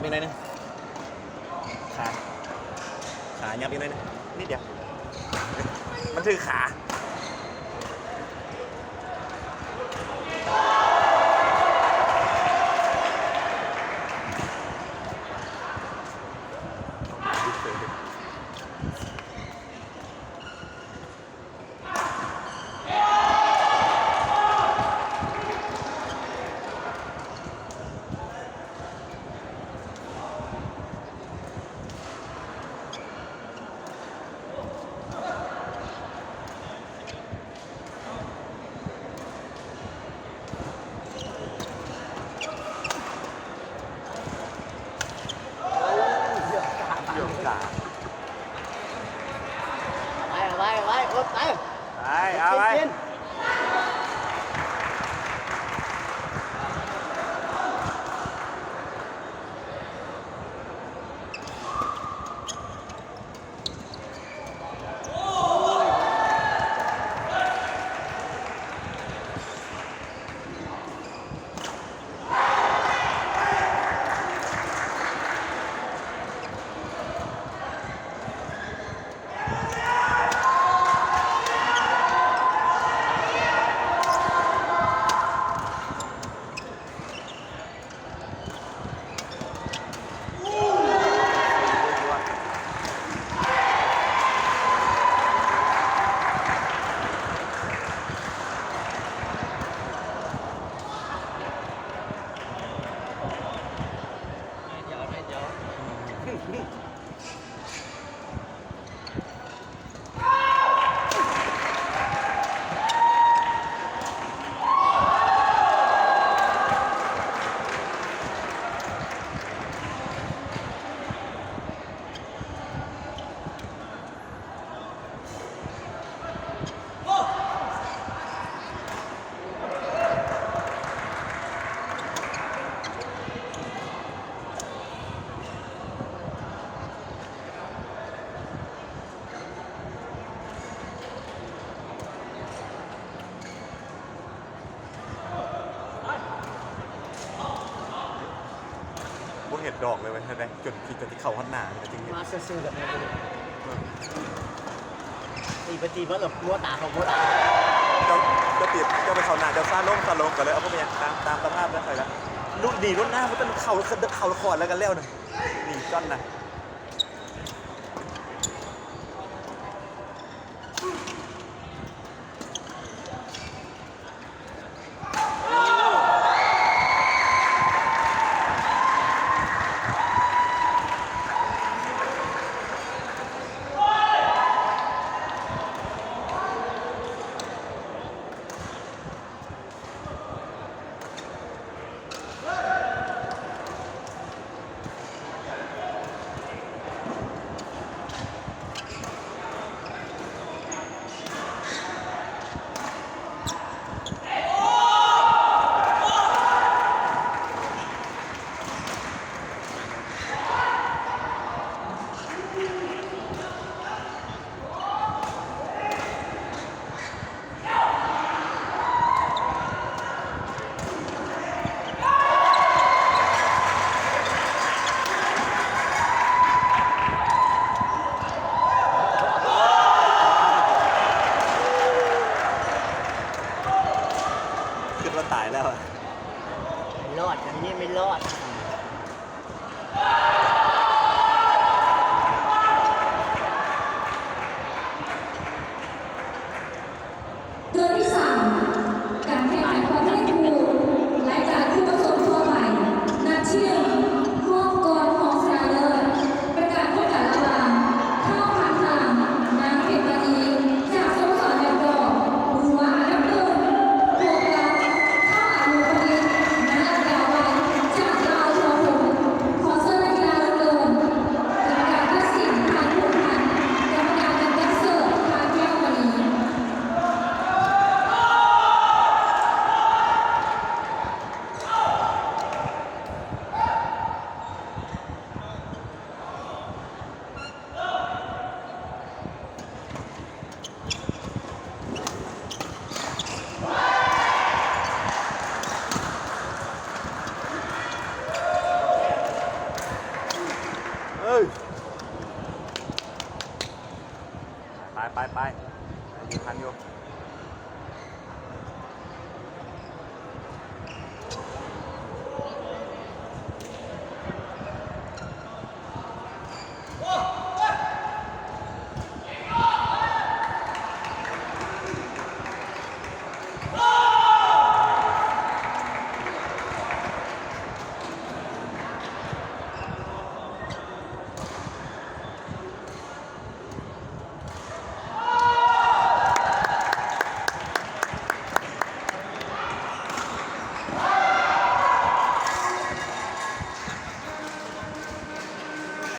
ອີກໜ້ອຍໜຶ່ງ ຂາ ຂາຫຍັບອີກໜ້ອຍໜຶ່ງ ນິດດຽວ ມັນຖືກຂາ. ໄປ ເອົາໄປ ເອົາໄປ ກົດໄປ ໄປ ເອົາໄປ. ບໍ່ເຫັນດອກເລີຍເວີ້ຍ ເຮັດໃດ ຈົນຄິດຈະຊິເຂົ້າຮອດໜ້າ ມັນກໍຈຶ່ງເຫັນ ມາຊື່ໆ ແບບນີ້ ຕີໄປຕີມາ ເອີ ຫົວຕາເຂົ້າຫົວຕາ. ເຈົ້າ ເຈົ້າຕິດ ເຈົ້າໄປເຂົ້າໜ້າ ເຈົ້າຊ້າລົງ ຊ້າລົງ ກໍເລີຍ ເອົາ ບໍ່ເປັນຫຍັງ ຕາມ ຕາມສະພາບເລີຍ ຂ້ອຍກໍ ລູກໜີລົດນະ ບໍ່ຕ້ອງເຂົ້າ ເຂົ້າ ເຂົ້າຄອນແລ້ວກໍແລ້ວນະ ໜີກ້ອນນະ. ຄິດວ່າຕາຍແລ້ວ ລອດ ອັນນີ້ໄມ່ລອດ. ເທື່ອທີສາມ ການແຂ່ງຂັນປະເພດຄູ່ ລາຍການຄູ່ປະສົມທົ່ວໄປ ນັດທີໜຶ່ງ ຮອບກ່ອນຮອງຊະນະເລີດ ເປັນການພົບກັນລະຫວ່າງ ທ້າວ ພັນທະລັງ ນາງ ເພັດມະນີ ຈາກສະໂມສອນແບງກອກ ຫຼືວ່າອັນດັບໜຶ່ງ ພົບກັບ ທ້າວ ອານຸ ປະດິດ ນາງ ລາດກາໄວ ຈາກລາວທົ່ວທົ່ງ. ຂໍເຊີນນັກກິລາເລີ່ມ ກິນທັນຢູ່.